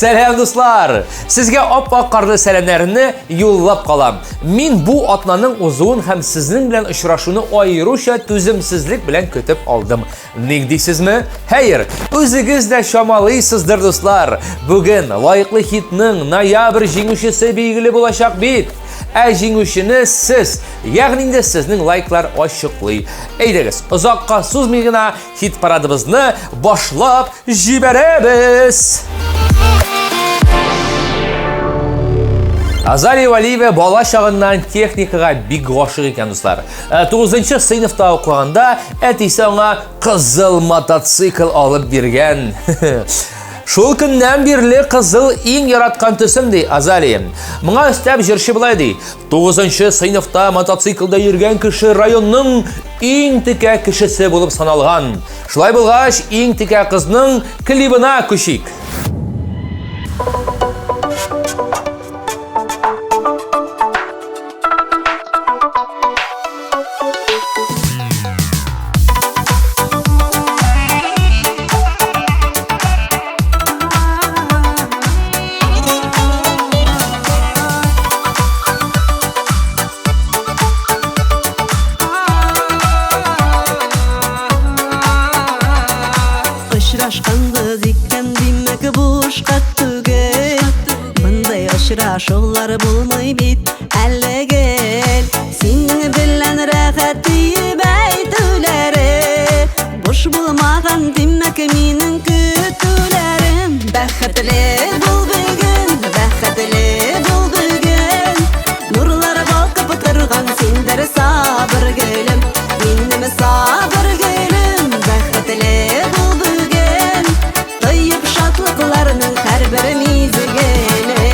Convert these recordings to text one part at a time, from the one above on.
Сәлам, дуслар! Сезгә ап-ак карлы сәламнәремне юллап калам. Мин бу атнаның узуын һәм сезнең белән очрашуны аеруча түземсезлек белән көтеп алдым. Ник дисезме? Хәер, үзегез дә чамалыйсыздыр, дуслар. Бүген лаеклы хитның ноябрь җиңүчесе билгеле булачак бит. Ә җиңүчене сез, ягъни инде сезнең лайклар ачыклый. Әйдәгез, озакка сузмый гына Хит парадыбызны башлап җибәрәбез! Азалия Валиева бала чагыннан техникага бик гашык икән, дуслар. 9 сыйныфта укыганда әтисе аңа кызыл мотоцикл алып биргән. Шул көннән бирле кызыл иң яраткан төсем, ди Азалия. Моңа өстәп җырчы болай ди. 9 сыйныфта мотоциклда йөргән кеше районның иң текә кешесе булып саналган. Шулай булгач, иң текә кызның клибына күчик. Очрашканбыз икән, димәк, бушка түгел. Мондый очрашулар булмый бит әле гел. Синең белән рәхәт диеп әйтүләре Буш булмаган, димәк, минем көтүләрем. Бәхетле бул бүген, бәхетле бул бүген. Нурлар балкып торган синдер сабыр гөлем. Минем сабыр гөлем, бәхетле бул бүген. Тоеп шатлыкларның һәрбер мизгелен.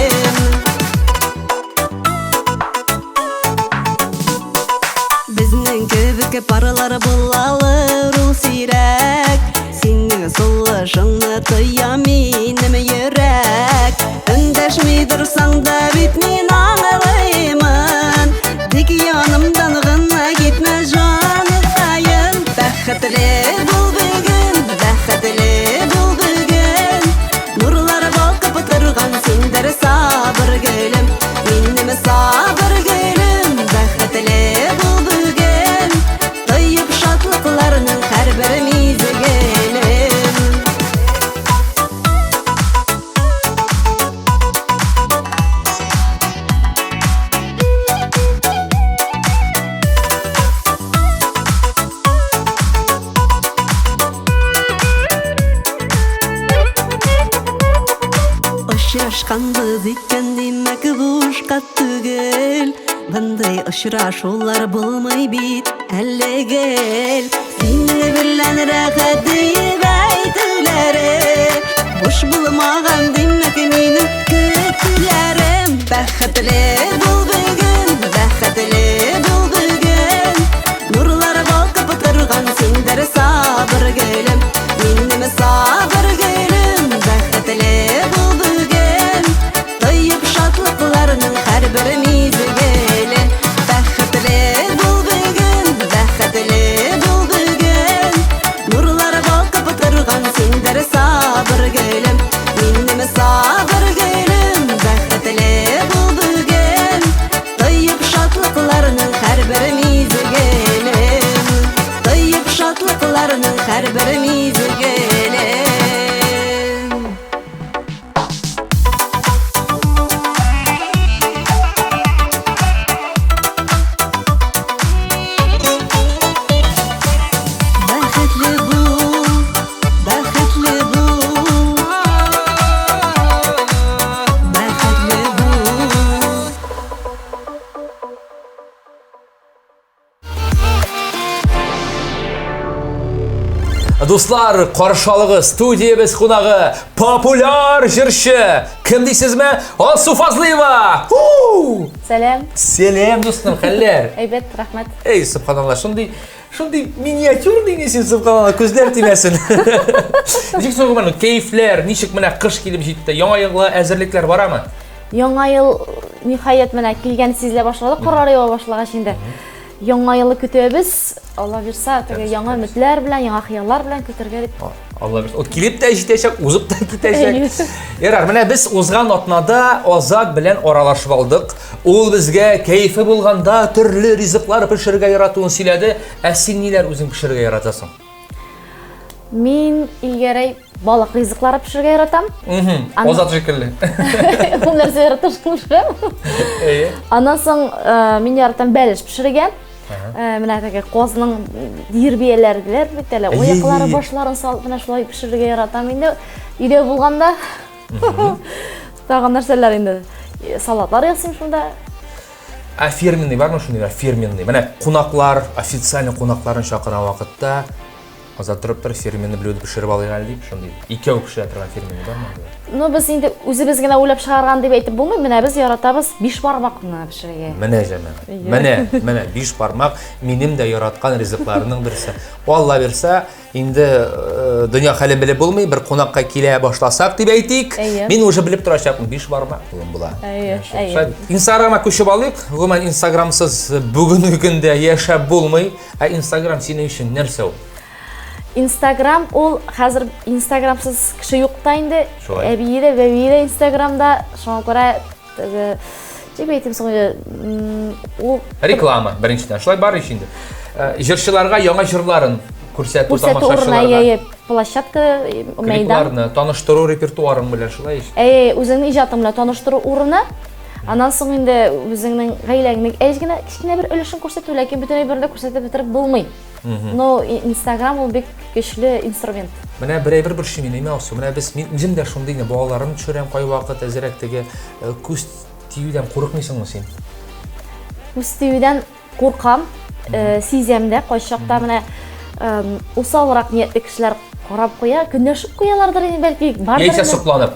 Безнең кебек парлар булалыр ул сирәк. Синең сулышыңны тоя минем йөрәк. Эндәшми торсаң да бит мин аңлыймын. Тик янымдан гына китмә, җаныкаем. Бәхетле бул бүген, бәхетле бул бүген. Нурлар балкып торган синдер сабыр гөлем. Минем сабыр гөлем, бәхетле бул бүген. Тоеп шатлыкларның һәрбер мизгелен. Очрашканбыз икән, димәк, бушка түгел. Мондый очрашулар булмый бит әле гел. Синең белән рәхәт диеп әйтүләре Буш булмаган, димәк, минем көтүләрем. Бәхетле бул бүген, бәхетле бул бүген. Нурлар балкып торган синдер сабыр гөлем. Минем сабыр гөлем, бәхетле бул бүген. Тоеп шатлыкларның һәрбер мизгелен. Бәхетле бул бүген, бәхетле бул бүген. Нурлар балкып торган синдер сабыр гөлем. Минем сабыр гөлем, бәхетле бул бүген. Тоеп шатлыкларның һәрбер мизгелен. Тоеп шатлыкларның һәрбер мизгелен. Бәхетле бул, бәхетле бул, бәхетле бул. Дуслар, каршы алыгыз студиябез кунагы, популяр җырчы. Кем дисезме? Алсу Фазлыева. Сәлам. Сәлам, дустым, хәлләр? Әйбәт, рәхмәт. Эй, субханалла, шундый шундый миниатюрный не син, субханалла, күзләр тимәсен. Ничек соң гомумән, кәефләр, ничек менә кыш килеп җитте, яңа елга әзерлекләр барамы? Яңа ел ниһаять менә килгән сизелә башлады, карлар ява башлагач инде. Яңа елны көтәбез. Алла бирса, теге яңа өметләр белән, яңа хыяллар белән көтәргә дип. Алла бирса. Ул килеп тә җитәчәк, узып та китәчәк. Ярар, менә без узган атнада Азат белән аралашып алдык. Ул безгә кәефе булганда төрле ризыклар пешерергә яратуын сөйләде. Ә син ниләр үзең пешерергә яратасың? Мин илгәрәй балык ризыклары пешерергә яратам. Азат шикелле. Ул нәрсә ярата, шуны пешерәм. Әйе. Аннан соң э, мин яратам бәлеш пешерергә. Э, менә теге казның дирбияләре диләр бит әле. Аяклары, башларын салып менә шулай пешерергә яратам инде. Өйдә булганда. Тагын нәрсәләр инде? Салатлар ясыйм шунда. Ә фирменный бармы шундый фирменный? Менә кунаклар, официальный кунакларын чакырган вакытта Азат торып тор, фирменный блюдо пешереп алыйк әле дип, шундый икәү пешерә торган фирменный бармы? Ну, без инде үзебез генә уйлап чыгарган дип әйтеп булмый. Менә без яратабыз биш бармакны пешерергә. Менә җәмәгать. Менә, менә биш бармак минем дә яраткан ризыкларның берсе. Алла бирсә, Инде э, дөнья хәлен белеп булмый, бер кунакка килә башласак дип әйтик, мин уже белеп торачакмын, биш бармак кулым була. Әйе, әйе. Инстаграмга күчеп алыйк. Гомумән Инстаграмсыз бүгенге көндә яшәп булмый. Ә Инстаграм синең өчен нәрсә ул? Инстаграм ул хәзер Инстаграмсыз кеше юк та инде. Әбие дә, бәбие дә Инстаграмда. Шуңа күрә Теге, дип әйтим соң, ул реклама беренчедән. Шулай бар ич инде. Э, җырчыларга яңа җырларын күрсәтү тамашачыларга. Әйе, площадка, мәйдан. Клипларны таныштыру репертуарың белән шулай ич. Әйе, үзеңнең иҗатың белән таныштыру урыны. Аннан соң инде үзеңнең гаиләңнең әз генә кечкенә бер өлешен күрсәтү, ләкин бөтен әйберне дә күрсәтеп бетереп булмый. Но Инстаграм ул бик көчле инструмент. Менә бер әйбер борчый мине, имә Алсу. Менә без мин үзем дә шундый инде балаларымны төшерәм кайвакыт әзерәк теге э, күз тиюдән курыкмыйсыңмы син? Күз тиюдән куркам, э, сизәм дә кайчакта менә э, усалрак ниятле кешеләр карап куя, көнләшеп куялардыр инде бәлки, бардыр. Яисә сокланып.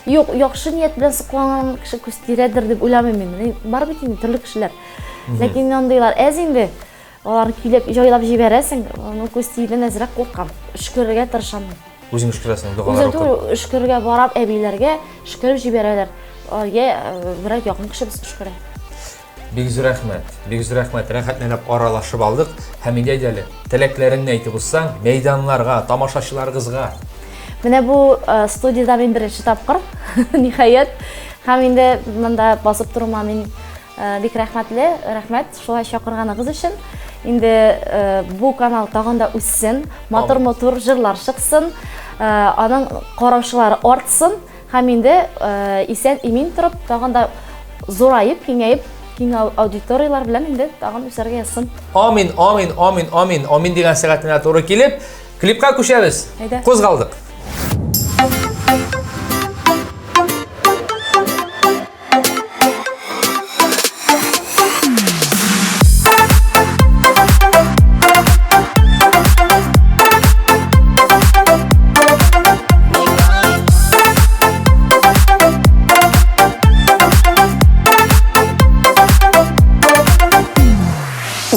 Юк, яхшы ният белән сокланган кеше күз тирәдер дип уйламыйм мин. Бар бит инде төрле кешеләр. Ләкин андыйлар әз инде. Аларны көйләп, җайлап җибәрәсең, ну күз тиюдән әзрәк куркам. Өшкерергә тырышам. Үзең өшкерәсең, догалар укып. Үзем түгел, өшкерергә барам әбиләргә, өшкереп җибәрәләр. Я берәр якын кешебез өшкерә. Бик зур рәхмәт. Бик зур рәхмәт. Рәхәтләнеп аралашып алдык. Һәм инде әйдә әле, теләкләреңне әйтеп узсаң, мәйданнарга, тамашачыларыгызга. Менә бу студиядә мин беренче тапкыр, ниһаять. Һәм инде монда басып торуыма мин бик рәхмәтле, рәхмәт. Шулай чакырганыгыз өчен. Инде э, бу канал тагын да үссен, матур-матур җырлар чыксын, э, аның караучылары артсын һәм инде э, исән имин торып, тагын да зураеп, киңәеп, киң аудиторияләр белән инде тагын үсәргә язсын. Амин, амин, амин, амин. Амин дигән сәгатенә туры килеп, клипка күчәбез. Әйдә. Кузгалдык.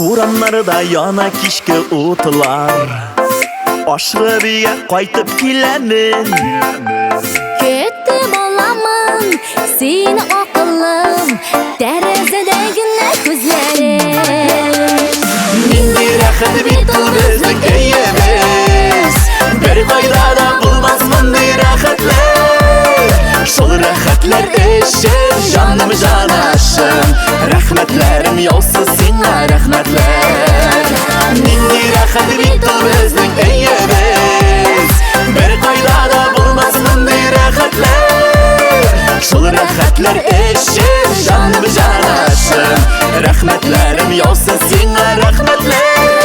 Урамнарда яна кичке утлар Ашыгып өйгә кайтып киләмен Көтеп аламын Син акыллым, тәрәзәдә генә күзләрең. Нинди рәхәт бит ул безнең өебез. Бер кайда да булмас мондый рәхәтләр. Шул рәхәтләр өчен җаным җанашым. Рәхмәтләрем яусын сиңа, рәхмәтләр. Нинди рәхәт бит ул безнең өебез. Бер кайда да булмас мондый рәхәтләр. Шул рәхәтләр өчен җаным җанашым. Рәхмәтләрем яусын сиңа, рәхмәтләр.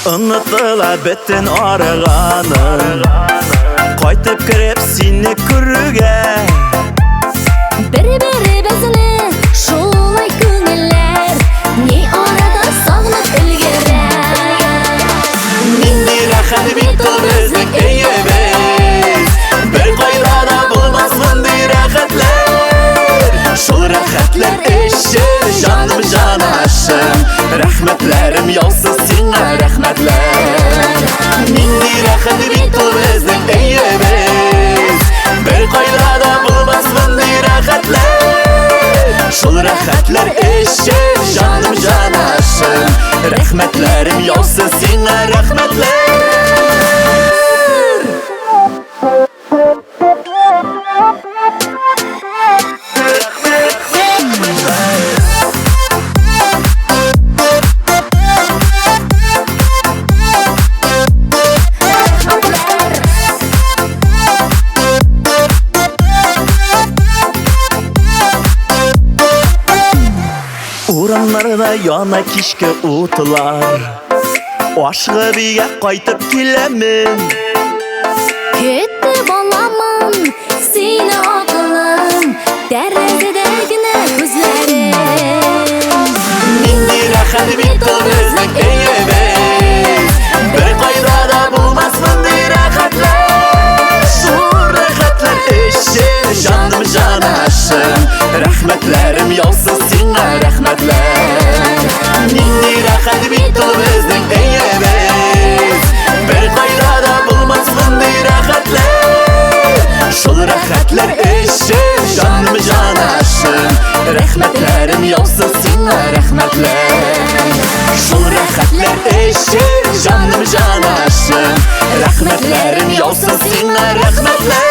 Онытыла бөтен арыганым Кайтып кереп сине күрүгә Бер-беребезне шулай күңелләр Ни арада сагынып өлгерә Нинди рәхәт бит ул безнең өебез Бер кайда да булмас мондый рәхәтләр Шул рәхәтләр өчен җаным җанашым Рәхмәтләрем яусын сиңа, рәхмәтләр. Нинди рәхәт бит ул безнең өебез. Урамнарда яна кичке утлар. Ашыгып өйгә кайтып киләмен. Көтеп аламын сине, акылым, тәрәзәдә генә күзләрем. Нинди рәхәт бит ул безнең өебез. Бер кайда да булмас мондый рәхәтләр. Шул рәхәтләр өчен җаным җанашым, рәхмәтләрем яусын сиңа, рәхмәтләр. Нинди рәхәт бит ул безнең өебез. Бер кайда да булмас мондый рәхәтләр. Шул рәхәтләр өчен җаным җанашым, рәхмәтләрем яусын сиңа, рәхмәтләр. Шул рәхәтләр өчен җаным җанашым, рәхмәтләрем яусын сиңа, рәхмәтләр.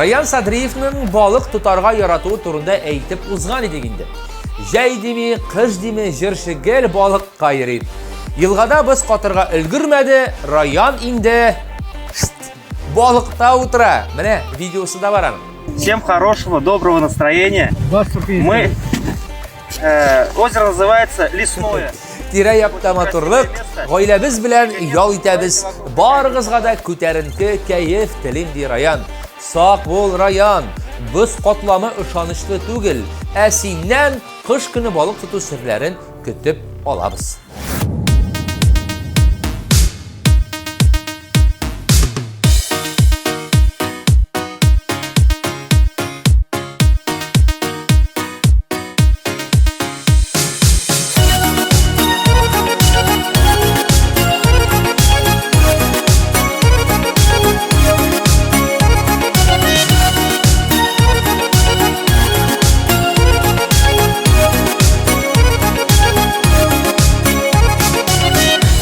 Раян Садриевның балык тотарга яратуы турында әйтеп узган идек инде. Җәй дими, кыш дими, җырчы гел балыкка йөри. Елгада боз катырга өлгермәде, Раян инде балыкта утыра. Менә видеосы да бар аның. Всем хорошего, доброго настроения. Мы озеро называется Лесное. Тирә-якта матурлык, гаиләбез белән ял итәбез. Барыгызга да күтәренке кәеф телим, ди Раян. Сак бул, Раян. Боз катламы ышанычлы түгел. Ә синнән кыш көне балык тоту серләрен көтеп алабыз.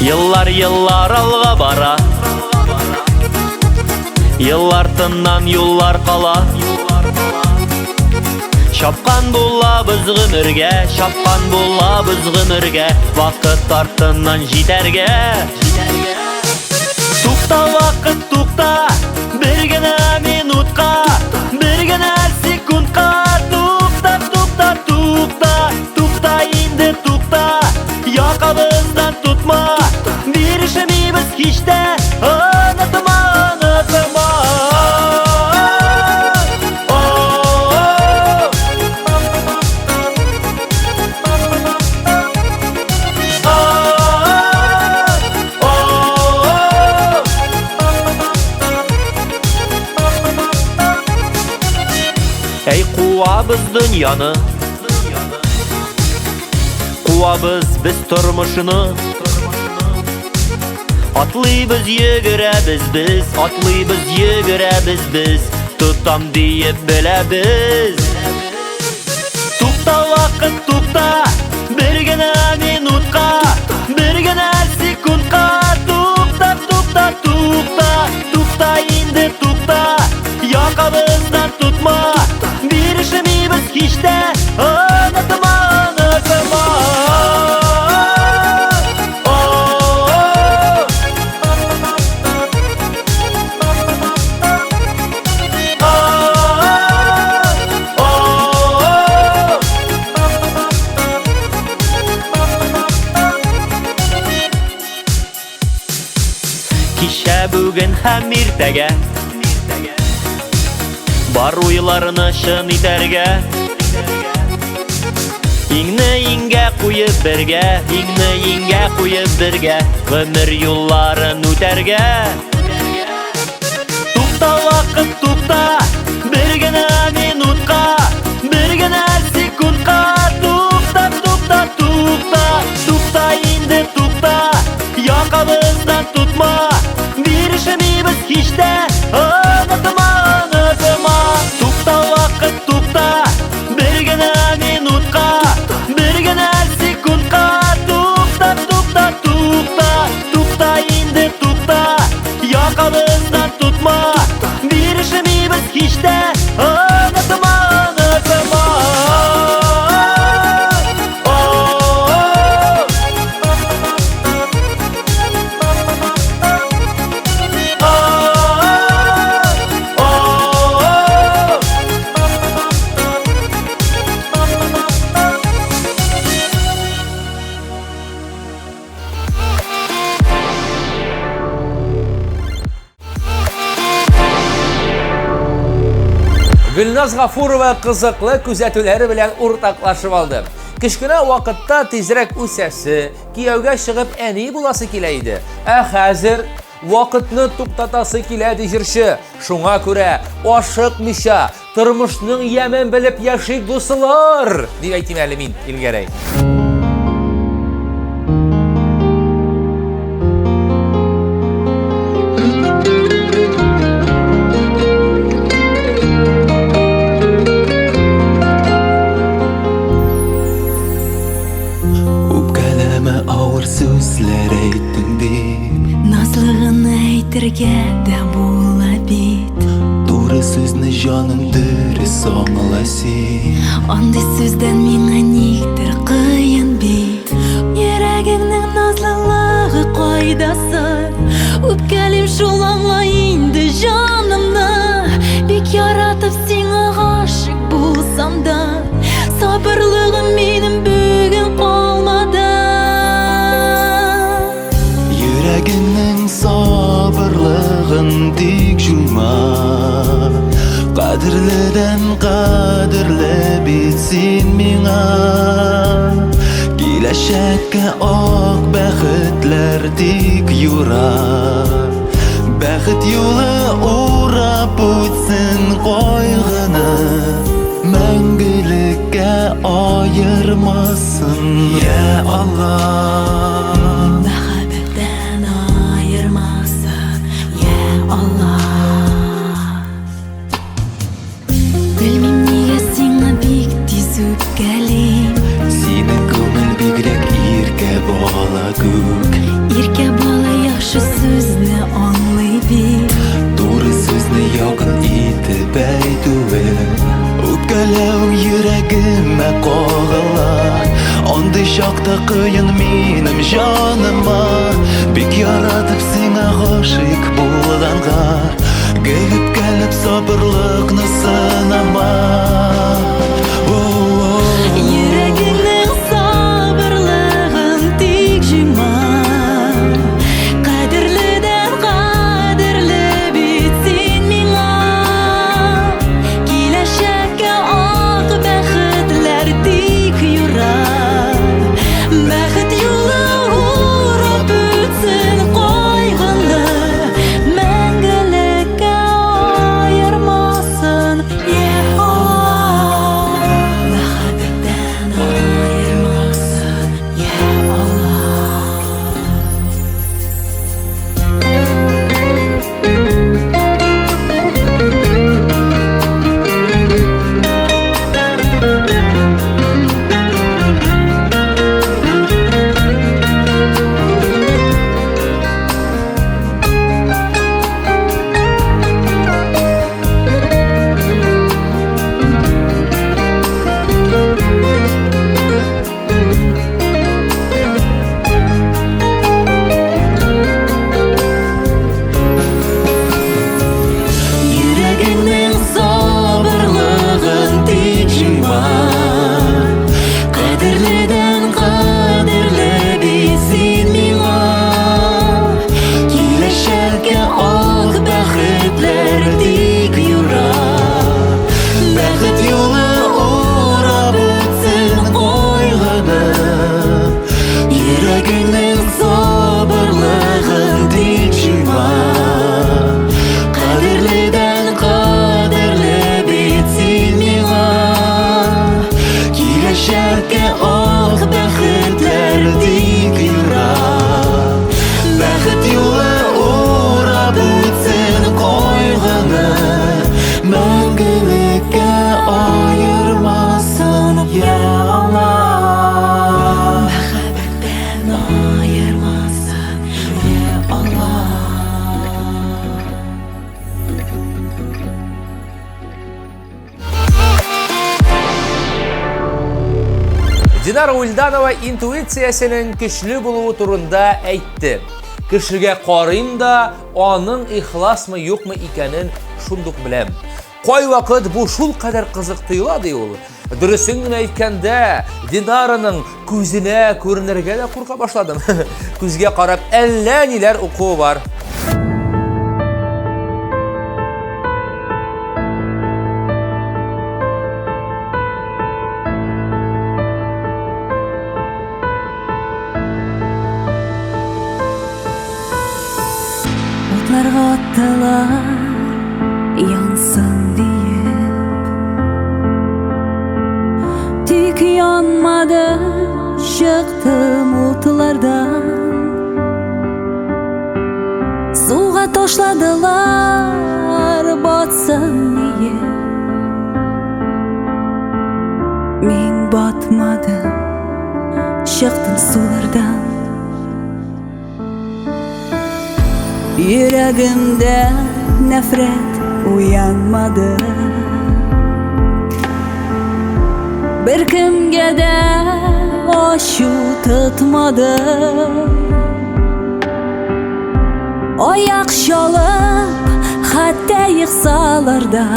Еллар, еллар алга бара. Еллар тыннан юллар кала. Чапкан булабыз гомергә, чапкан булабыз гомергә, вакыт артыннан җитәргә. Тукта, вакыт, тукта, бер генә минутка, бер генә секундка, тукта, тукта, тукта, тукта инде, тукта, якабыздан тотма, бирешмибез һич тә, онытма, онытма. О-о-о. О-о-о. Әй, куабыз дөньяны, куабыз без тормышны. Атлыйбыз, йөгерәбез без, атлыйбыз, йөгерәбез без, тотам диеп беләбез. Тукта, вакыт, тукта, бер генә минутка, бер генә секундка, тукта, тукта, тукта, тукта инде, тукта, якабыздан тотма, бирешмибез һич тә, онытма, онытма. О-о-о. О-о-о. Кичә, бүген һәм иртәгә бар уйларны чын итәргә. Иңне иңгә куеп бергә, иңне иңгә куеп бергә, гомер юлларын үтәргә. Тукта, вакыт, тукта, бер генә минутка, бер генә секундка, тукта, тукта, тукта, тукта инде, тукта, якабыздан тотма, бирешмибез һич тә, онытма, онытма. Тукта, вакыт, тукта, бер генә минутка, бер генә секундка, тукта, тукта, тукта, тукта инде, тукта, Гөлназ Гафурова кызыклы күзәтүләре белән уртаклашып алды. Кечкенә вакытта тизрәк үсәсе, кияүгә чыгып әни буласы килә иде. Ә хәзер вакытны туктатасы килә, ди җырчы. Шуңа күрә ашыкмыйча, тормышның ямен белеп яшик, дуслар, дип әйтим әле мин, Илгәрәй. Үпкәләмә авыр сүзләр әйттем дип. Назлыгын әйтергә дә була бит. Туры сүзне җаным дөрес аңла син. Андый сүздән миңа никтер кыен бит. Йөрәгеңнең назлылыгы кайда соң? Үпкәлим шул аңла инде җанымны. Бик яратып сиңа гашыйк булсам да, сабырлыгым минем бүген калмады. Йөрәгеңнең сабырлыгын тик җуйма. Кадерледән кадерле бит син миңа. Киләчәккә ак бәхетләр тик юра. Бәхет юлы урап үтсен кайгыны. Мәңгелеккә аермасын, я Алла. Мәхәббәттән аермасын, я Алла. Белмим нигә сиңа бик тиз үпкәлим. Синең күңел бигрәк иркә бала күк. Иркә бала яхшы сүзне аңлый бит. Туры сүзне якын итеп әйтүе. Үпкәләү йөрәгемә кагыла. Андый чакта кыен минем җаныма. Бик яратып сиңа гашыйк булганга. Гел үпкәләп сабырлыкны сынама. Йөрәгеңнең сабырлыгын тик җуйма. Кадерледән кадерле бит син миңа. Киләчәккә ак бәхетләр тик юра. Бәхет юлы урап үтсен кайгыны. Мәңгелеккә аермасын, я Алла. Мәхәббәттән аермасын, я Алла. Йөрәгеңнең сабырлыгын тик җуйма. Кадерледән кадерле бит син миңа. Киләчәккә ак бәхетләр тик юра. Бәхет юлы урап үтсен кайгыны. Йөрәгеңнең сабырлыгын тик җуйма. Кадерледән кадерле бит син миңа. Киләчәккә ак бәхетләр тик юра. Бәхет юлы урап үтсен кайгыны. Мәңгелеккә аермасын, я Алла. Мәхәббәттән аермасын, я Алла. Динара Ульданова интуициясенең көчле булуы турында әйтте. Кешегә карыйм да, аның ихласмы юкмы икәнен шундук беләм. Кайвакыт бу шул кадәр кызык тоела, ди ул. Дөресен генә әйткәндә, Динараның күзенә күренергә дә курка башладым. Күзгә карап әллә ниләр укуы бар. Утларга аттылар, янсын диеп. Тик янмады, чыктым утлардан. Суга ташладылар, батсын диеп. Мин батмадым, чыктым сулардан. Йөрәгемдә нәфрәт уянмады. Беркемгә дә ачу тотмады. Аяк чалып, хәтта ексалар да.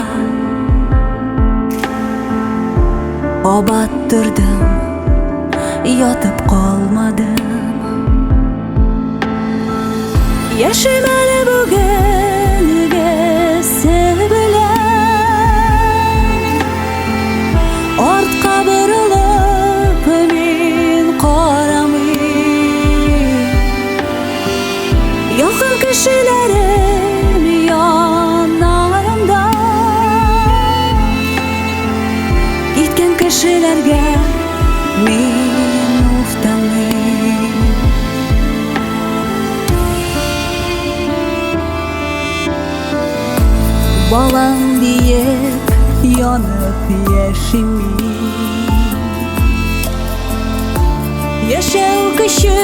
Кабат тордым, ятып калмадым. Яшим әле бүгенгесе белән. Артка борылып мин карамыйм. Якын кешеләрем яннарымда. Киткән кешеләргә мин уфтанмыйм. Балам диеп янып яшим мин. Яшәү көче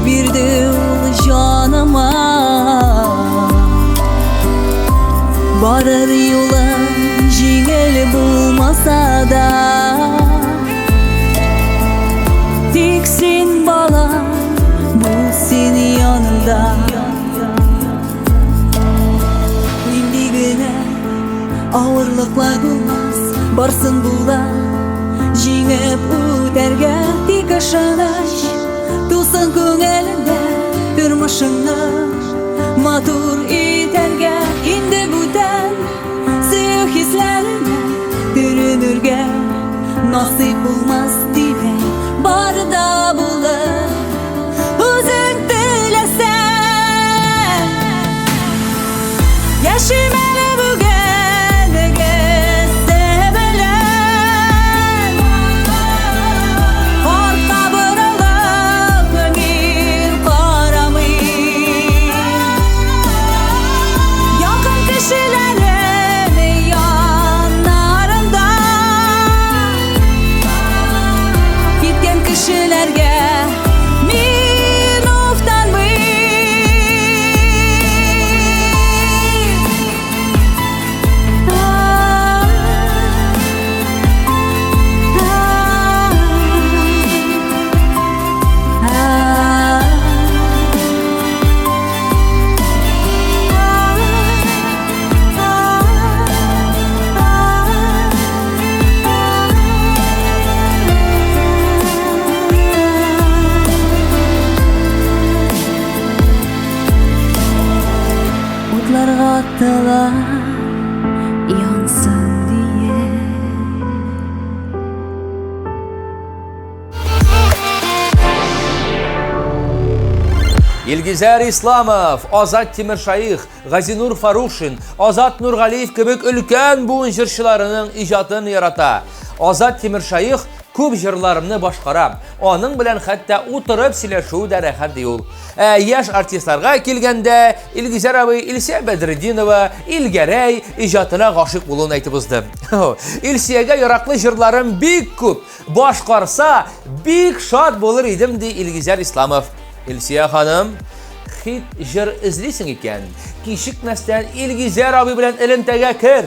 бирде ул җаныма. Барыр юлым җиңел булмаса да. Тик син, балам, бул син янымда. Нинди генә авырлыклар булмас, барсын була җиңеп үтәргә. Тик ышаныч тусын күңелеңдә, тормышыңны матур итәргә. Инде бүтән сөю хисләренә төренергә насыйп булмас димә, бар да булыр үзең теләсәң. Яшим әле бүгенгесе белән. Артка борылып мин карамыйм. Якын кешеләрем яннарымда. Киткән кешеләргә мин уфтанмыйм. Утларга аттылар, янсын диеп. Илгизәр Исламов, Азат Тимершаих, Газинур Фарушин, Азат Нургалиев кебек өлкән буын җырчыларының иҗатын ярата. Азат Тимершаих күп җырларымны башкара. Аның белән хәтта утырып сөйләшү дә рәхәт ди ул. Ә яшь артистларга килгәндә, Илгизәр абый Илсия Бәдретдинова, Илгәрәй иҗатына гашыйк булуын әйтеп узды. Илсиягә яраклы җырларым бик күп. Башкарса, бик шат булыр идем, ди Илгизәр Исламов. Илсия ханым, хит җыр эзлисең икән, кичекмәстән Илгизәр абый белән элемтәгә кер.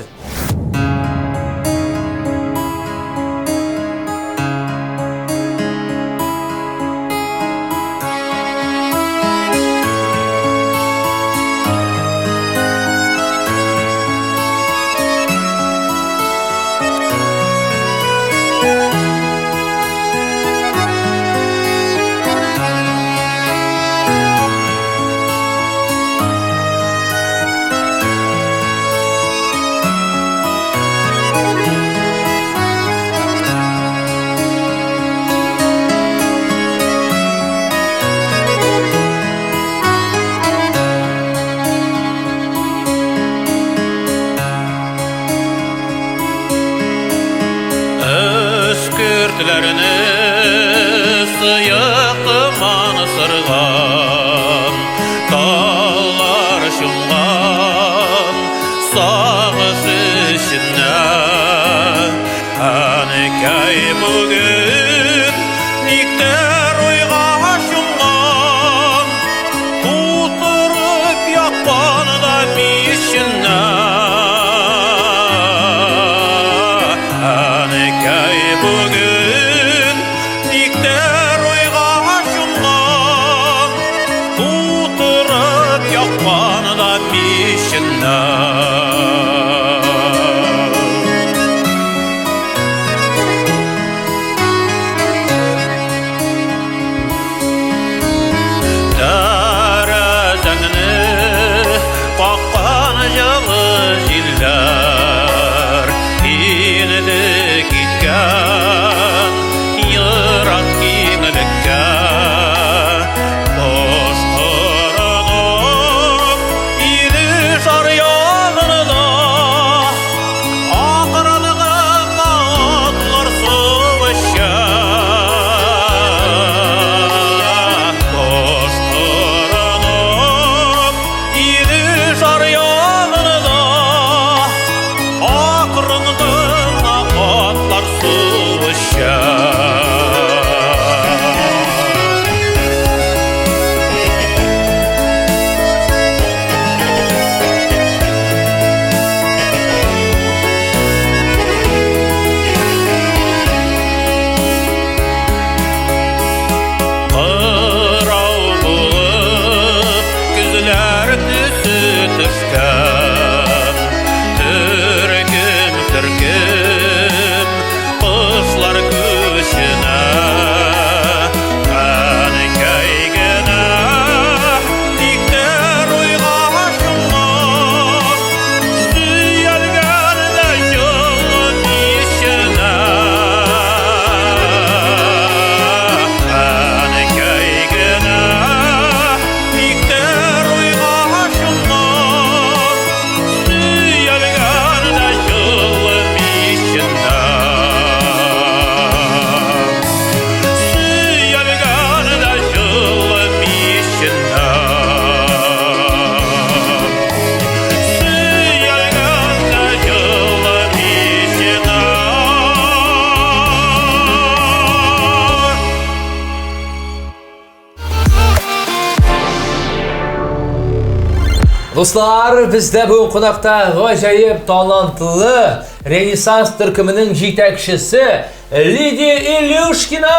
Дуслар, бездә бүген кунакта гаҗәеп талантлы Ренессанс төркеменең җитәкчесе Лидия Илюшкина!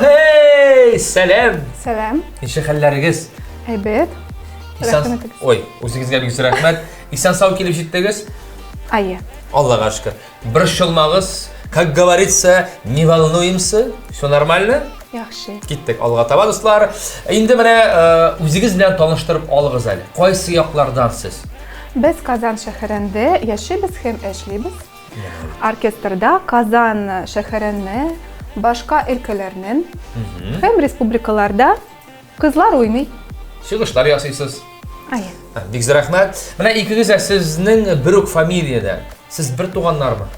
Хей! Сәлам! Сәлам. Ничек хәлләрегез? Әйбәт. Исән... Ой, үзегезгә бик зур рәхмәт. Исән сау килеп җиттегез? Әйе. Аллага шөкер. Борчылмагыз, как говорится, не волнуемся, все нормально? Яхшы. Киттек алга таба, дуслар. Инде менә э, үзегез белән таныштырып алыгыз әле. Кайсы яклардан сез? Без Казан шәһәрендә яшибез һәм эшлибез. Оркестрда Казан шәһәренне, башка өлкәләрнең һәм республикаларда Кызлар уйный. Чыгышлар ясыйсыз. Әйе. Бик зур рәхмәт. Менә икегез дә сезнең бер үк фамилиядә. Сез бер туганнармы?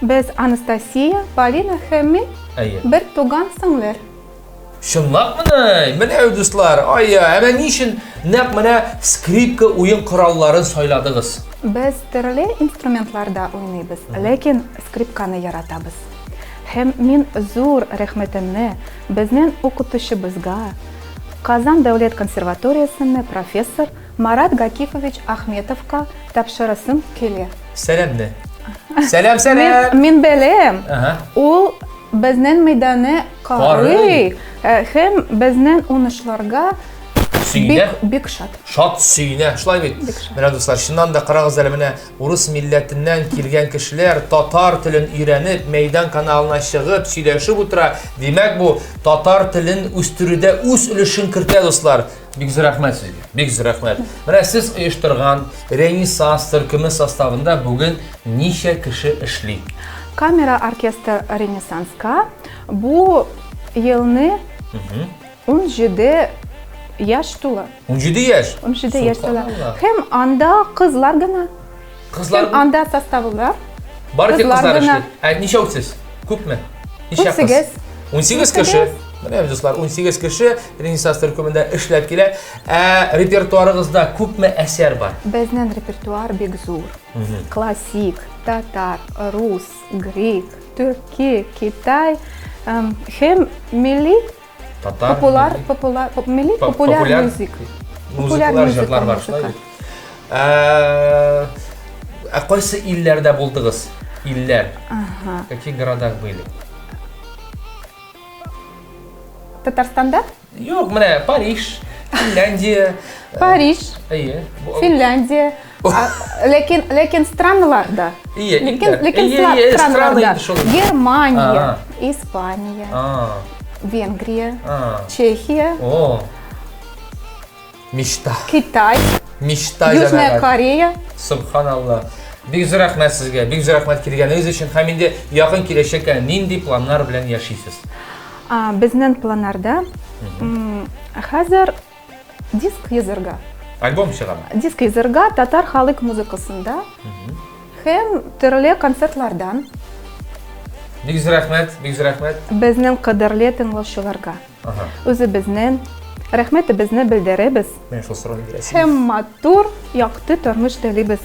Без Анастасия, Полина һәм мин Әйе. бер туган сеңлер. Чынлапмыни? Менә дуслар, ай, ә менә ни өчен нәкъ менә скрипка уен коралларын сайладыгыз? Без төрле инструментларда уйныйбыз, ләкин скрипканы яратабыз. Һәм мин зур рәхмәтемне Безнең укытучыбызга, Казан дәүләт консерваториясенне профессор Марат Гакифович Ахметовка тапшырасым килә. Сәламне. Сәлам, сәлам! Мин беләм, ул безнең мәйданны карый һәм безнең уңышларга Сөенә. Бик, бик шат. Шат, сөенә. Шулай бит. Бик шат. Менә дуслар, чыннан да карагыз әле менә Урыс милләтеннән килгән кешеләр татар телен өйрәнеп, Мәйдан каналына чыгып, сөйләшеп утыра. Димәк, бу татар телен үстерүдә үз өлешен кертә, дуслар. Бик зур рәхмәт сезгә. Бик зур рәхмәт. Менә сез оештырган Ренессанс төркеме составында бүген ничә кеше эшли? Камера оркестры Ренессанска бу елны 17 яшь тула. 17 яшь? 17 яшь тула. Һәм анда кызлар гына. Кызлар? Һәм анда составында. Бары тик кызлар эшли. Ә ничәү сез? Күпме? Ничә кыз? 18. 18 кеше. Менә дуслар, 18 кеше Ренессанс төркемендә эшләп килә. Ә репертуарыгызда күпме әсәр бар? Безнең репертуар бик зур. Классик, татар, рус, грек, төрки, китай һәм милли Татар, популяр, популяр, милли популяр музык. Музыкалар, җырлар бар, шулай бит. Ә кайсы илләрдә булдыгыз? Илләр. Ага. В каких городах были? Татарстанда? Юк, менә Париж, Финляндия. Париж. Әйе. Финляндия. Ләкин, ләкин страналарда. Ие, ләкин, ләкин страналарда. Германия, Испания, Венгрия, Чехия. О. Мечта. Китай. Мечта Южная Корея. Субханалла. Бик зур рәхмәт сезгә, бик зур рәхмәт килгәнегез өчен һәм инде якын киләчәккә нинди планнар белән яшисез? Безнең планнарда хәзер диск язырга. Альбом чыгамы? Диск язырга татар халык музыкасында һәм төрле концертлардан. Бик зур рәхмәт, бик зур рәхмәт. Безнең кадерле тыңлаучыларга. Үзебезнең рәхмәтебезне белдерәбез. Менә шул сорауны бирәсез. Һәм матур, якты тормыш телибез.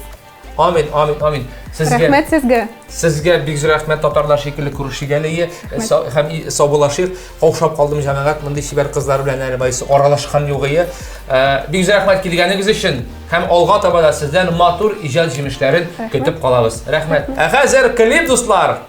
Амин, амин, амин. Сезгә Рәхмәт сезгә. Сезгә бик зур рәхмәт, татарлар шикелле күрешик әле. Һәм саубуллашыйк. Каушап калдым, җәмәгать, мондый чибәр кызлар белән әле байсы аралашкан юк ие. Бик зур рәхмәт килгәнегез өчен һәм алга таба да сездән матур иҗат җимешләрен көтеп калабыз. Рәхмәт. Ә хәзер клип, дуслар.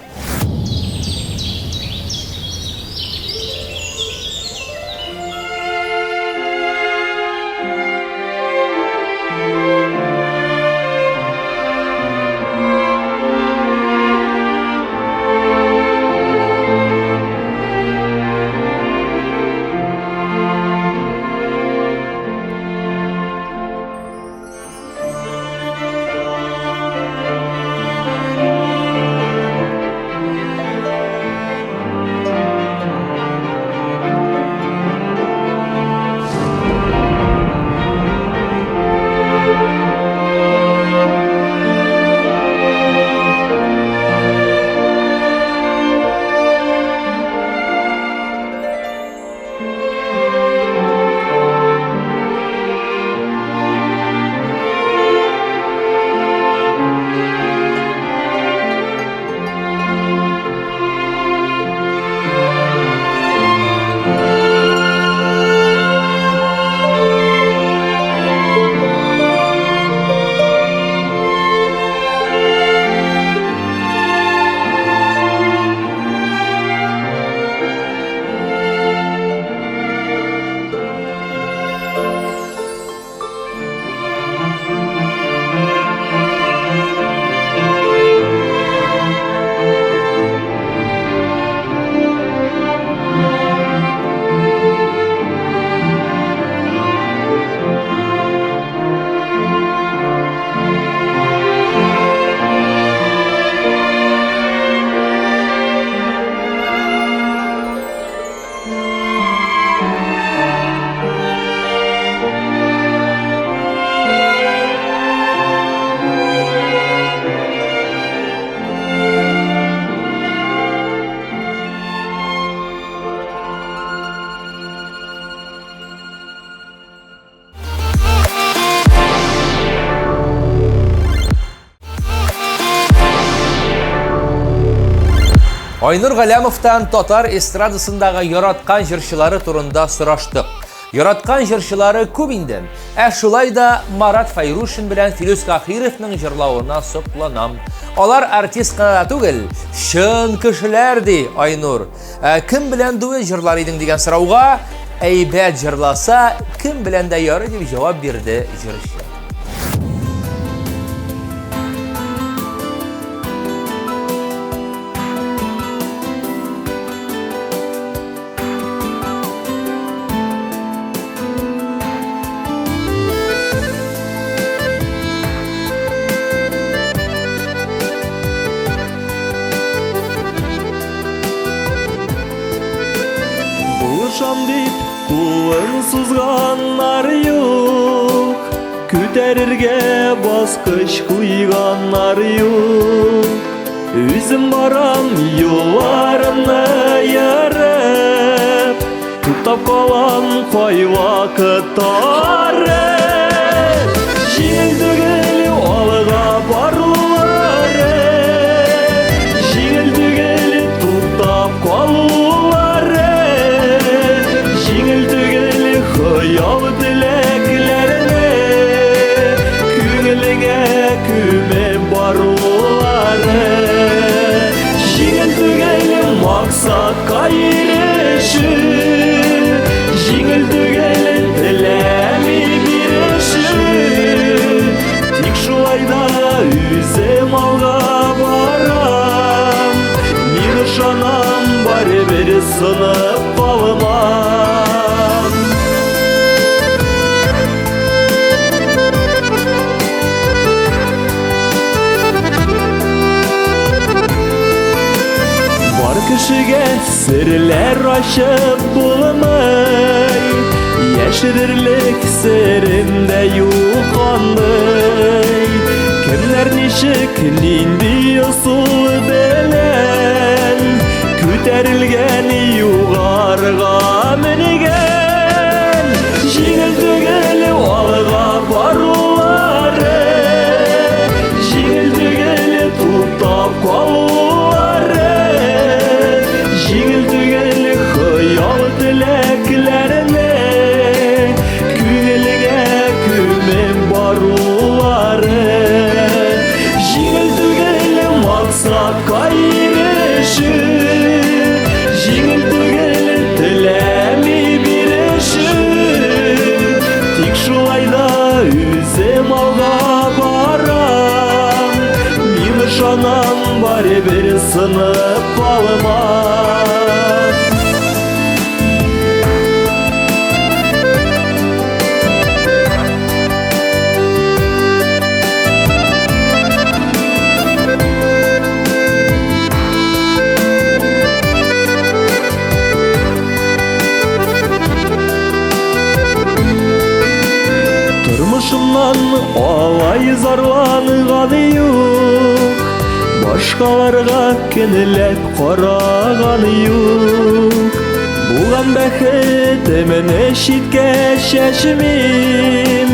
Айнур Галәмовтан татар эстрадасындагы яраткан җырчылары турында сораштык. Яраткан җырчылары күп инде. Ә шулай да Марат Файрушин белән Филүс Кахировның җырлавына сокланам. Алар артист кына да түгел, чын кешеләр, ди Айнур. Ә кем белән дуэт җырлар идең дигән сорауга, әйбәт җырласа, кем белән дә ярый дип җавап бирде җырчы. Булышам дип кулын сузганнар юк, Күтәрергә баскыч куйганнар юк. Үзем барам юлларымны ерып, Туктап калам кайвакыт тарып. Җиңел түгел алга барулары, Җиңел түгел туктап калулары, Җиңел түгел хыял теләкләрне Күңелеңә күмеп барулары. Җиңел түгел максатка ирешү, Җиңел түгел теләми бирешү. Тик шулай да үзем алга барам, Мин ышанам, барыбер сынып калмам. Бар кешегә серләр ачып булмый, Яшерерлек серем дә юк андый. Кемнәр ничек, нинди ысул белән Күтәрелгән югарыга менгән. Җиңел түгел алга барулары, Җиңел түгел туктап калулары, Җиңел түгел хыял теләкләрне Күңелгә күмеп барулары. Җиңел түгел максатка ирешү, Җиңел түгел теләми бирешү. Тик шулай да үзем алга барам, Мин ышанам, барыбер сынып калмам. Тормышымнан алай зарланган юк, Башкаларга көнләп караган юк. Булган бәхетемне читкә чәчмим,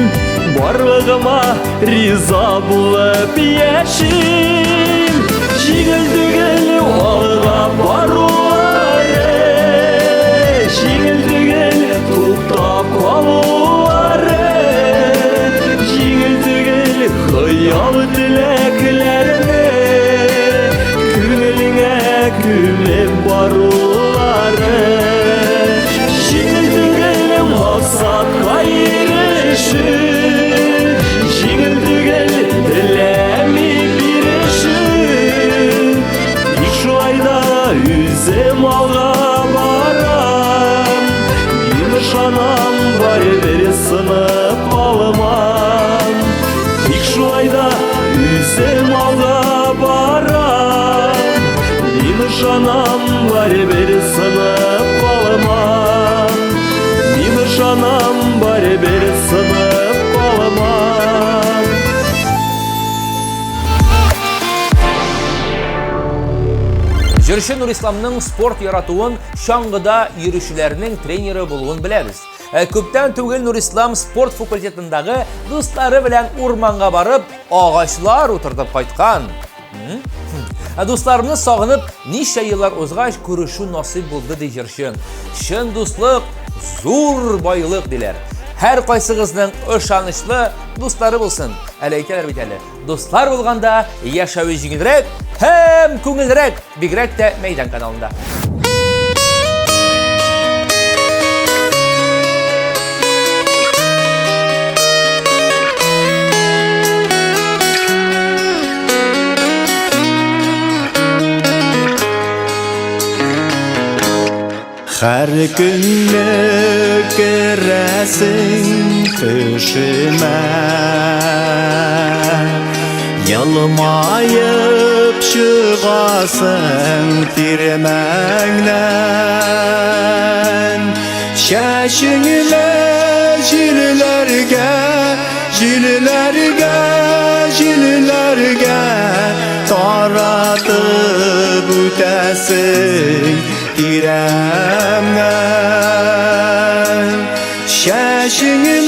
Барлыгыма риза булып яшим. Җиңел түгел алга барулары, Җиңел түгел туктап калулары, Җиңел түгел хыял теләкләрне Күңелеңә күмеп барулары. Җиңел түгел максатка ирешү, Җиңел түгел теләми бирешү. Тик шулай да үзем алга барам, Мин ышанам, барыбер сынып калмам. Тик шулай да үзем алга барам, Мин ышанам, барыбер сынып калмам. Мин ышанам, барыбер сынып калмам. Җырчы Нурисламның спорт яратуын, чаңгыда йөрүчеләрнең тренеры булуын беләбез. Күптән түгел Нурислам спорт факультетындагы дуслары белән урманга барып, агачлар утыртып кайткан. Ә дусларымны сагынып, ничә еллар узгач күрешү насыйп булды, ди җырчы. Чын дуслык зур байлык диләр. Һәр кайсыгызның ышанычлы дуслары булсын. Әле әйтәләр бит әле. Дуслар булганда яшәве җиңелрәк һәм күңелрәк, бигрәк тә Мәйдан каналында. Һәр көнне керәсең төшемә Елмаеп чыгасың тирмәңнән Чәчеңне җилләргә, җилләргә, җилләргә таратып үтәсең тирәмнән. Чәчеңне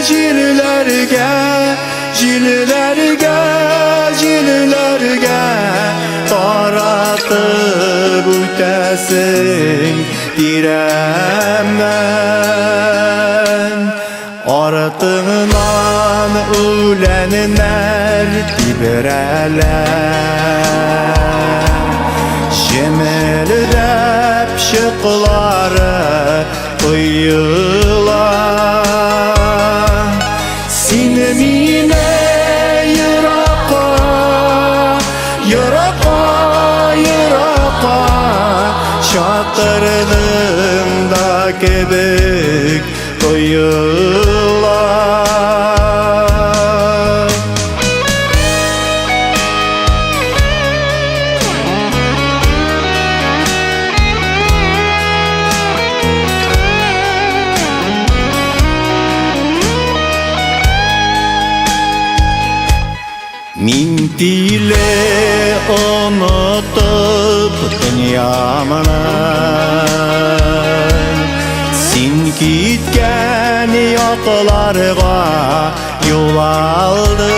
җилләргә, җилләргә, җилләргә таратып үтәсең тирәмнән. Артыңнан үләннәр тибрәлә. Җемелдәп чыклары коела. Син мине еракка, еракка, еракка чакырдың да кебек тоела. Мин тиле онытып дөньямны Син киткән якларга юл алдым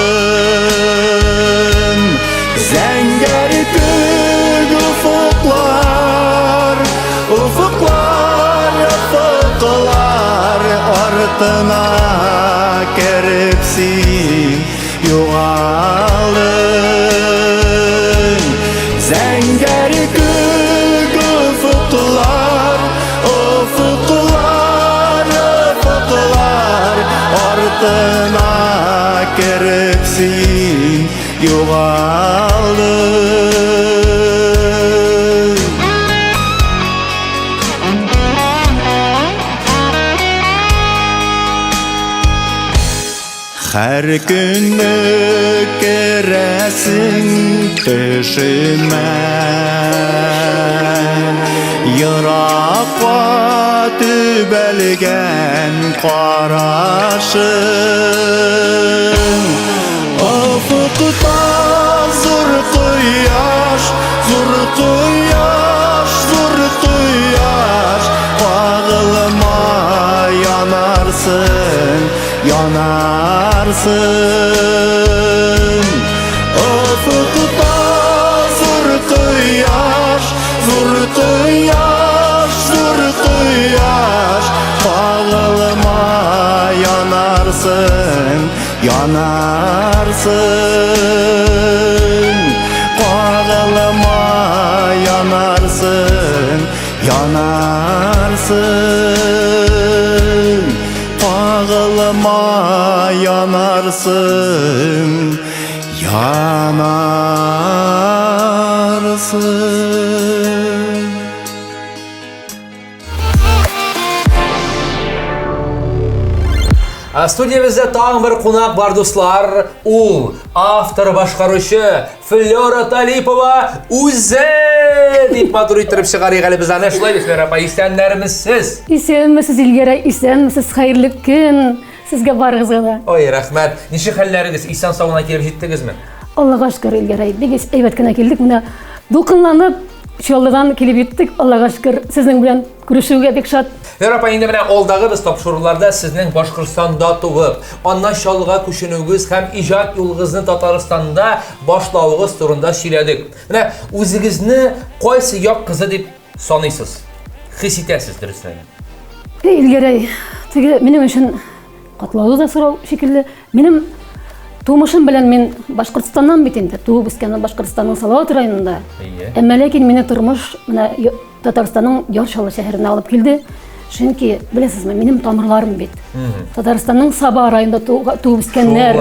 Зәңгәр күк офыклар, офыклар, офыклар артына кереп син югалдың. Зәңгәр күк офыклар, офыклар, офыклар артына кереп син югалдың. Һәр көнне керәсең төшемә Еракка төбәлгән карашың Офыкта зур кояш, зур кояш, зур кояш Кагылма янарсың, янарсың. Офыкта зур кояш, зур кояш, зур кояш Кагылма янарсың, янарсың. Кагылма янарсың, янарсың. Кагылма янарсың, янарсың. Студиябездә тагын бер кунак бар, дуслар. Ул автор башкаручы Флера Талипова үзе дип матур иттереп чыгарыйк әле без аны. Шулай бит, Флера апа, исәннәрмесез? Исәнмесез, Илгәрәй, исәнмесез, хәерле көн сезгә барыгызга да. Ой, рәхмәт. Ничек хәлләрегез? Исән сау гына килеп җиттегезме? Аллага шөкер, Илгәрәй, бик әйбәт кенә килдек. Менә дулкынланып, Чаллыдан килеп җиттек, Аллага шөкер, сезнең белән күрешүгә бик шат. Флера апа, инде менә алдагы без тапшыруларда сезнең Башкортстанда туып, аннан Чаллыга күченүегез һәм иҗат юлыгызны Татарстанда башлавыгыз турында сөйләдек. Менә үзегезне кайсы як кызы дип саныйсыз? Хис итәсез, дөресрәге? Илгәрәй, теге минем өчен катлаулы да сорау шикелле. Минем тумышым белән мин Башкортстаннан бит инде, туып үскән Башкортстанның Салават районында. Әмма ләкин мине тормыш менә Татарстанның Яр Чаллы шәһәренә алып килде. Чөнки, беләсезме, минем тамырларым бит. Татарстанның Саба районында туып үскәннәр.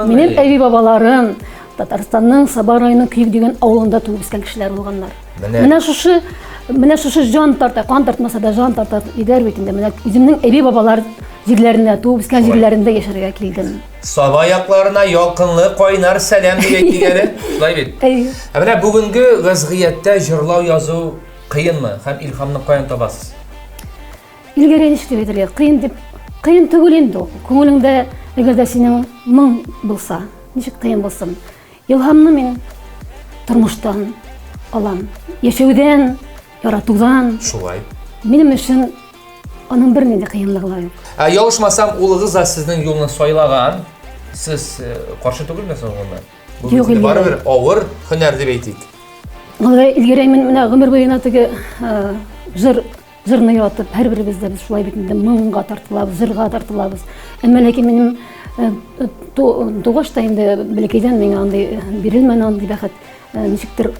Минем әби-бабаларым Татарстанның Саба районының Көек дигән авылында туып үскән кешеләр булганнар. Менә шушы менә шушы җан тарта, кан тартмаса да җан тарта диләр бит инде. Менә үземнең әби-бабалар җирләренә, туып үскән җирләрендә яшәргә килдем. Саба якларына ялкынлы кайнар сәлам дип әйтик әле. Шулай бит? Әйе. Ә менә бүгенге вәзгыятьтә җырлау язу кыенмы һәм илһамны каян табасыз? Илгәрәй ничек дип әйтергә? Кыен дип, кыен түгел инде ул. Күңелеңдә әгәр дә синең моң булса, ничек кыен булсын? Илһамны мин тормыштан алам. Яшәүдән, яратудан. Шулай. Минем өчен аның бернинди кыенлыгы да юк. Ә ялгышмасам, улыгыз да сезнең юлны сайлаган. Сез э, каршы түгелме соң гомумән? Бу Юк, бит барыбер авыр һөнәр дип әйтик. Алай Илгәрәй мин менә гомер буена теге э, җыр Җырны яратып, һәрберебез дә без шулай бит инде моңга тартылабыз, җырга тартылабыз. Әмма ләкин минем э, э, тугач та инде бәләкәйдән миңа андый э, бирелмәде андый бәхет. Ничектер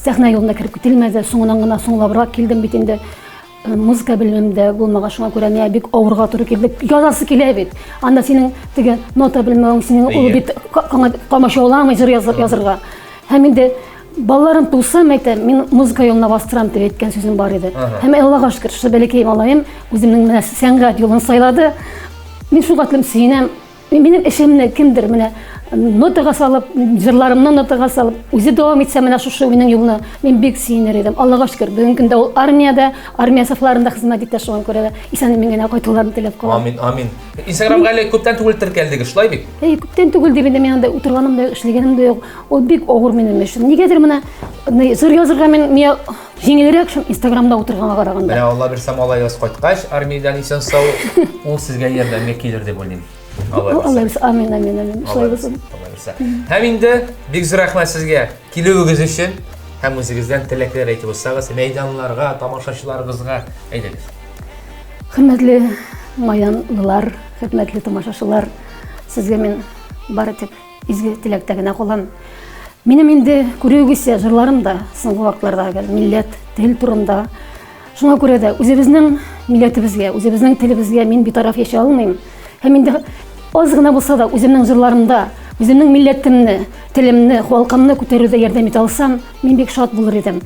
сәхнә юлына кереп кителмәде, соңыннан гына соңлабрак килдем бит инде. Музыка белемем дә булмагач, шуңа күрә миңа бик авырга туры килде. Язасы килә бит. Анда синең теге нота белмәвең, синең ул бит комачауламый җыр язырга. Һәм инде Балаларым туса, мәйтәм, мин музыка юлына бастырам дип әйткән сүзем бар иде. Һәм Аллага шөкер, шушы бәләкәй малаем үземнең менә сәнгать юлын сайлады. Мин шуңа хәтлем сөенәм. Минем эшемне кемдер менә нотага салып, җырларымны нотага салып, үзе дәвам итсә менә шушы минем юлны, мин бик сөенер идем. Аллага шөкер, бүгенге көндә ул армиядә, армия сафларында хезмәт итә, шуңа күрә дә исән-имин генә кайтуларын теләп калам. Амин, амин. Инстаграмга әле күптән түгел теркәлдегез, шулай бит? Әй, күптән түгел дип инде мин анда утырганым да юк, эшләгәнем дә юк. Ул бик авыр минем өчен. Нигәдер менә җыр язырга мин миңа җиңелрәк шул Инстаграмда утырганга караганда. Менә Алла бирсә, малаегыз кайткач, армиядән исән сау, ул сезгә ярдәмгә килер дип уйлыйм. Алла бирсә, амин, амин, амин. Шулай булсын. Алла бирсә. Һәм инде бик зур рәхмәт сезгә килүегез өчен һәм үзегездән теләкләр әйтеп узсагыз, мәйданнарга, тамашачыларыбызга әйдәгез. Хөрмәтле майданлылар, хөрмәтле тамашачылар, сезгә мин бары тик Изге теләктә генә калам. Минем инде күрүегезчә җырларым да соңгы вакытларда гел милләт, тел турында. Шуңа күрә дә үзебезнең милләтебезгә, үзебезнең телебезгә мин битараф яши алмыйм. Һәм инде аз гына булса да үземнең җырларымда үземнең милләтемне, телемне, халкымны күтәрүдә ярдәм итә алсам, мин бик шат булыр идем.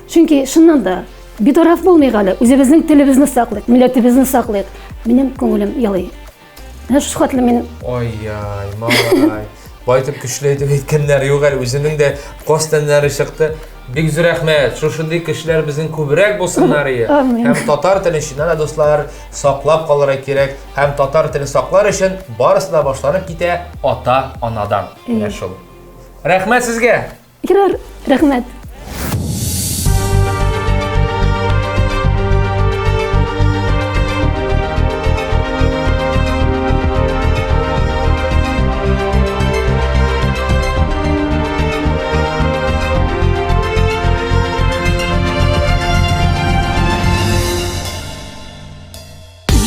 Чөнки чыннан да битараф булмыйк әле, үзебезнең телебезне саклыйк, милләтебезне саклыйк. Минем күңелем елый. Менә шушы хәтле мин Ай-яй, малай. Байтып көчле итеп әйткәннәр юк әле, үзенең дә кос тәннәре чыкты. Бик зур рәхмәт. Шушындый кешеләр безнең күбрәк булсыннар ие. Һәм татар телен чыннан да, дуслар, саклап калырга кирәк. Һәм татар телен саклар өчен барысы да башланып китә ата-анадан. Менә шул. Рәхмәт сезгә. Ярар, рәхмәт.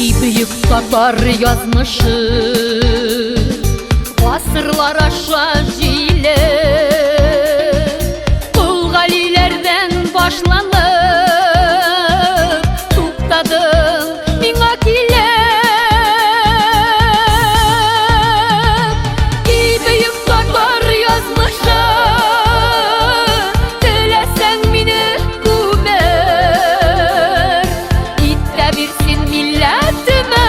И бөек татар язмышы Гасырлар аша җиле Кол Галиләрдән башланып Туктадың миңа килеп И бөек татар язмышы Теләсәң мине күмер Итә бирсен милләтемә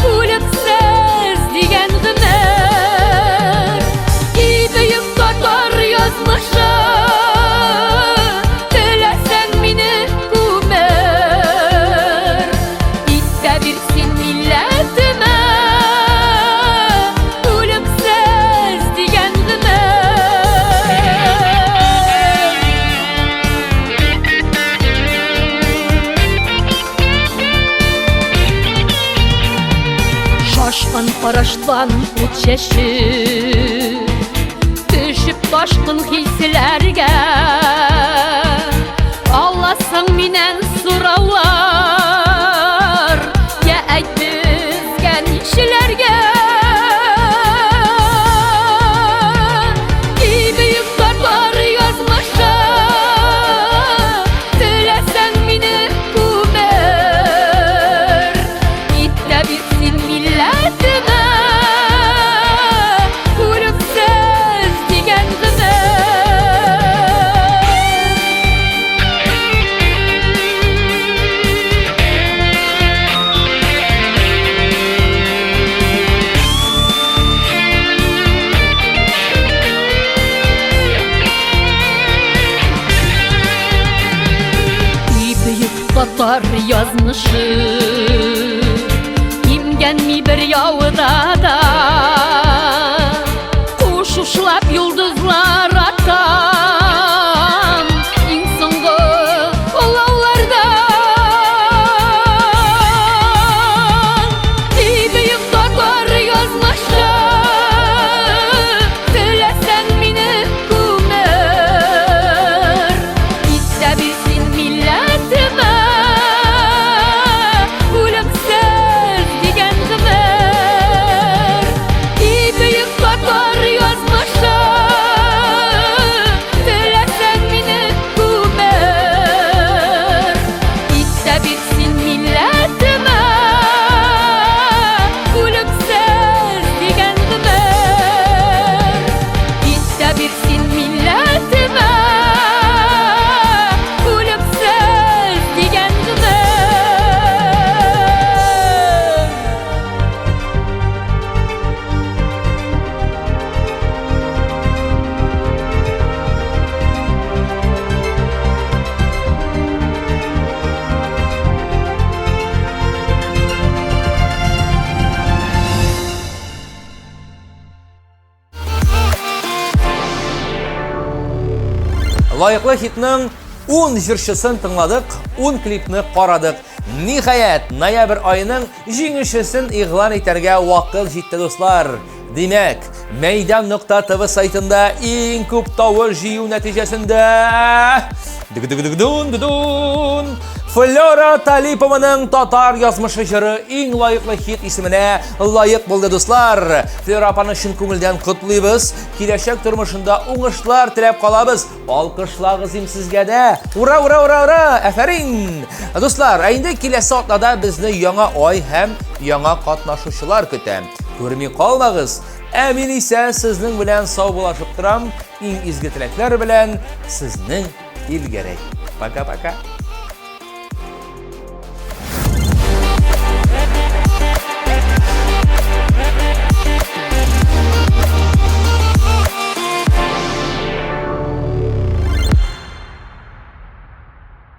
Үлемсез дигән гомер. Караштан ут чәчеп, Төшеп ташкын хисләргә. Аласың миннән сораулар, Я әйт безгә нишләргә? И бөек татар язмышы, Теләсәң мине күмер, Ит тә бир син милләтемә, Үлемсез дигән гомер. И бөек татар язмышы Имгәнми бер яуда да Куш ушлап йолдызлар атам Иң соңгы олауларда. И бөек татар язмышы, Теләсәң мине күмер, Ит тә бир син милләтемә, Үлемсез дигән гомер. И бөек татар язмышы, Теләсәң мине күмер, Ит тә бир син милләтемә, Үлемсез дигән гомер. Ит тә бир син милләтемә, Үлемсез дигән гомер. Лаеклы хитның 10 җырчысын тыңладык, 10 клипны карадык. Ниһаять, ноябрь аеның җиңүчесен игълан итәргә вакыт җитте, дуслар. Димәк, Мәйдан нокта ТВ сайтында иң күп тавыш җыю нәтиҗәсендә Дыгдыгдыгдун-дудун! Флера Талипованың Татар язмышы җыры иң лаеклы хит исеменә лаек булды, дуслар. Флера апаны чын күңелдән котлыйбыз. Киләчәк тормышында уңышлар теләп калабыз. Алкышлагыз им сезгә дә. Ура, ура, ура, ура! Афәрин! Дуслар, ә инде киләсе атнада безне яңа ай һәм яңа катнашучылар көтә. Күрми калмагыз. Ә мин исә сезнең белән саубуллашып торам. Иң изге теләкләр белән сезнең Илгәрәй. Пока-пока.